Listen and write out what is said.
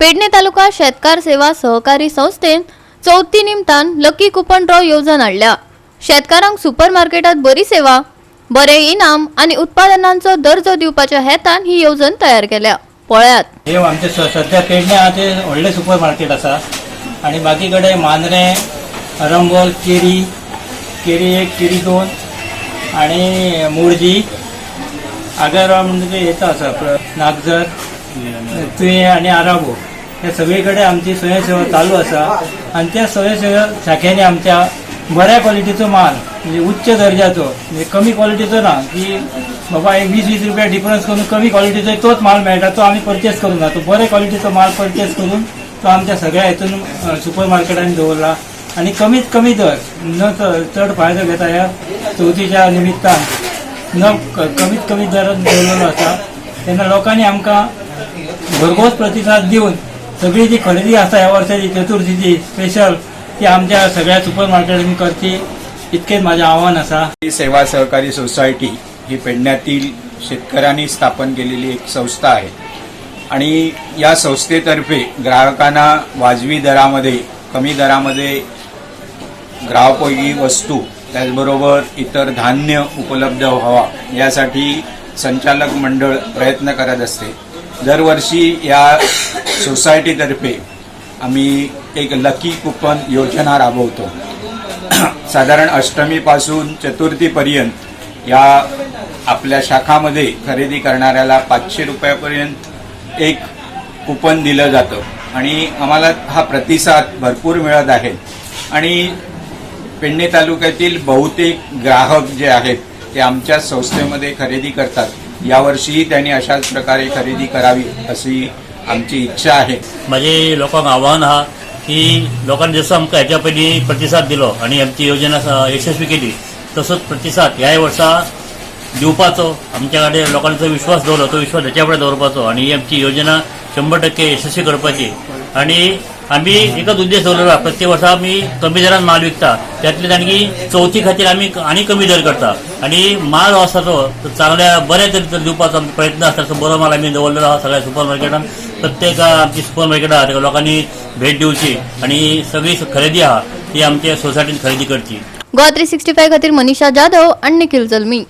पेडणे तालुका शेतकार सेवा सहकारी संस्थेन चवथी निमतान लकी कुपन ड्रॉ येवजण हाडल्या. शेतकारांक सुपर मार्केटात बरी सेवा, बरे इनाम आनी उत्पादनांचो दर्जो दिवपाच्या हेतान ही येवजण तयार केल्या. पळयात. हे आमचे सध्या पेडणे आहा ते व्हडलें सुपर मार्केट आसा आनी बाकी कडेन मांद्रें, अरंबोल, केरी, केरी 1, केरी 2 आनी मोरजी, आगरवा म्हणजे हेच आसा, नागझर, तुयें आनी आराबो. हे सगळे कडेन आमची स्वयंसेवा चालू आसा आनी त्या स्वयंसेवा शाखेंनी आमच्या बऱ्या क्वॉलिटीचो माल, म्हणजे उच्च दर्जाचो, म्हणजे कमी क्वॉलिटीचो ना की बाबा एक 20-20 रुपया डिफरन्स करून कमी क्वॉलिटीचो तोच माल मेळटा, तो आमी परचेस करूंक ना. तो बऱ्या क्वॉलिटीचो माल परचेस करून तो आमच्या सगळ्या हितून सुपर मार्केटांनी दवरला आनी कमीत कमी दर, न चड फायदो घेता, ह्या चवथीच्या निमित्तान न कमीत कमी दरात दवरलेलो आसा. तेन्ना लोकांनी आमकां भरघोस प्रतिसाद दिवन सगळी जी खरेदी आसा ह्या वर्साची चतुर्थीची स्पेशल, ती आमच्या सगळ्या सुपर मार्केटांनी करची, इतकेच माझें आव्हान आसा. ही सेवा सहकारी सोसायटी ही पेडण्यातील शेतकऱ्यांनी स्थापन केलेली एक संस्था आहे आणि या संस्थेतर्फे ग्राहकांना वाजवी दरामध्ये, कमी दरामध्ये ग्राहकोपयोगी वस्तू, त्याचबरोबर इतर धान्य उपलब्ध व्हावा यासाठी संचालक मंडळ प्रयत्न करत असते. दरवर्षी या सोसायटीतर्फे आम्ही एक लकी कुपन योजना राबवतो. साधारण अष्टमीपासून चतुर्थीपर्यंत या आपल्या शाखामध्ये खरेदी करणाऱ्याला 500 रुपयापर्यंत एक कुपन दिलं जातं आणि आम्हाला हा प्रतिसाद भरपूर मिळत आहे आणि पेडणे तालुक्यातील बहुतेक ग्राहक जे आहेत ते आमच्या संस्थेमध्ये खरेदी करतात. यावर्षीही त्यांनी अशाच प्रकारे खरेदी करावी अशी आमची इच्छा आहे. माझे लोकांक आव्हान आहा की लोकांनी जसो आमकां हेच्या पयलीं प्रतिसाद दिलो आनी आमची योजना यशस्वी केली, तसोच प्रतिसाद ह्याय वर्सा दिवपाचो. आमच्या कडेन लोकांचो विश्वास दवरलो, तो विश्वास हेच्या फुडें दवरपाचो आनी ही आमची योजना 100% यशस्वी करपाची. आनी आमी एकच उद्देश दवरलेलो आहा, प्रत्येक वर्सा आमी कमी दरान माल विकता, त्यातल्यान आणखी चवथी खातीर आमी आनी कमी दर करता आनी माल जो आसा तो चांगल्या बऱ्या तरेन दिवपाचो आमचो प्रयत्न आसता. सो बरो माल आमी दवरलेलो आहा सगळ्या सुपर मार्केटान. प्रत्येक आमची सुपर मार्केट आहा, ताका लोकांनी भेट दिवची आनी सगळी खरेदी आहा ती आमच्या सोसायटीन खरेदी करची. गोवा 365 खातीर मनीषा जाधव आणि निखिल जल्मी.